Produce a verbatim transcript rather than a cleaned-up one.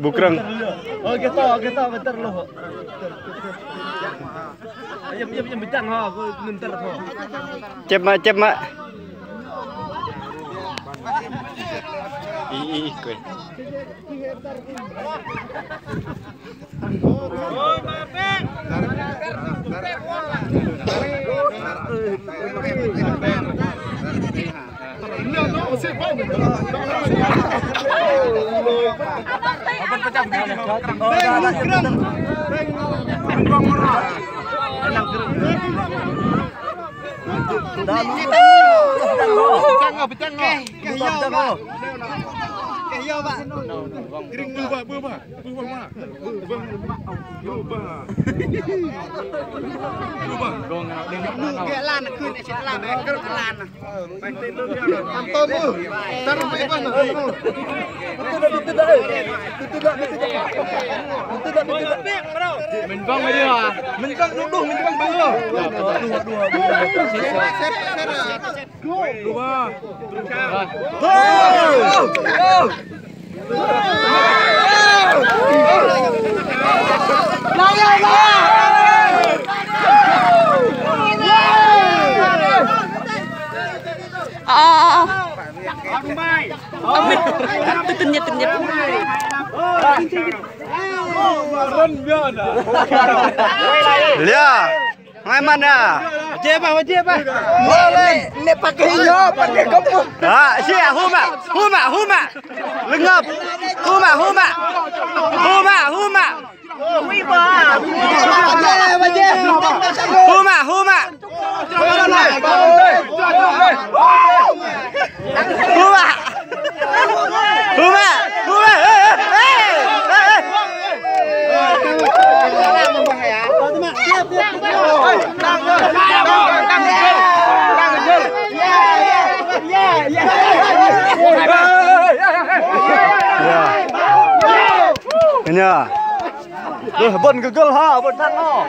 Bu krơ̆ng. Ơ, kơ to, kơ to, kơ tơr lôh. Yăm, yăm, yăm, bơchăng hŏ, kơ ngăn tơr hŏ. Chĕp mă, chĕp mă. Ih, ih, ih, kuê. Minh Vong đi à? Minh Vong đu đu, Minh Vong đu. Ờ, ờ, ờ. Ờ, mình, tự, tự nhiên, tự nhiên. Lia. Ngai mă na. Jê ba, jê ba. Nê, nê pake hio, pake kơ̆m. Ah, sia, huma, huma, huma. Lơngăp. Huma, huma. Huma, huma. Huma, huma. Huma. Huma. Huma. Ơ, bơ̆n gơgơl hă, bơ̆n thăng hă.